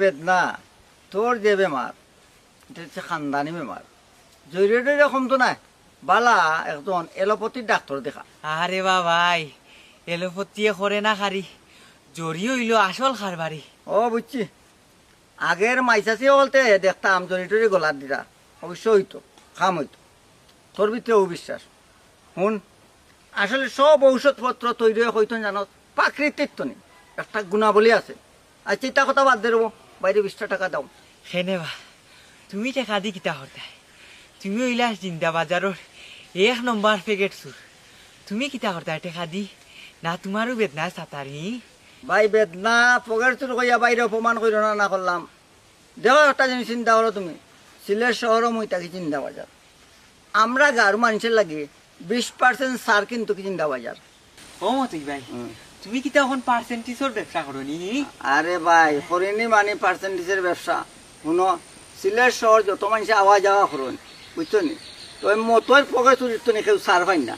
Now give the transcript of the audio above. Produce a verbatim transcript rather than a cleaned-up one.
বেদনা, তোর যে বেমার, ইটা হচ্ছে খানদানি বেমার। জরিয়ে টরিয়ে কমতো নায়, বালা একজন এলোপ্যাথির ডাক্তার দেখা। আরে বা ভাই, এলোপ্যাথিয়ে করে না খারি, জরি অইলো আসল কারবারি। ও বুঝছি, আগের মাইচাচি অকলতে দেখতাম জরি টরি গলাত দিতা, অবশ্য অইতো, কাম অইতো। তোর ভিতরে অবিশ্বাস। হুন, আসলে সব ঔষধপত্র তৈরি অয় কইতন জানো, প্রাকৃতিক তো নি, একটা গুণাবলী আছে। আচ্ছা, ইতা কথা বাদ দে রে বো, বাইরে বিশটা টাকা দাও। কেনে বা, তুমি টেকা দি কিতা করতায়? তুমি অইলা জিন্দা বাজারর এক নম্বর প্যাকেট চুর। তুমি কিতা করতায় টেকা দি? না তুমারও বেদনায় সাতারি? ভাই, বেদনা পকেট চুর কইয়া বাইরে অপমান কইরো না, না করলাম। দেখো, একটা জিনিস চিন্তা করো তুমি, সিলেট শহরও মুই থাকি জিন্দা বাজার। আমরা গাঁওর মানুষের লাগি বিশ পার্সেন্ট ছাড় কিন্তু কি জিন্দা বাজার। ও মতই ভাই, হুম। তুমি কিতা অখন পার্সেন্টেজর ব্যবসা করো নি? আরে ভাই, করিনি মানে পার্সেন্টেজর ব্যবসা। হুনো, সিলেট শহর যত মানুষে আওয়া যাওয়া করইন, বুঝছো নি? তো এই মতর পকেট চুরির তো নি কেউ ছাড় পাইন না।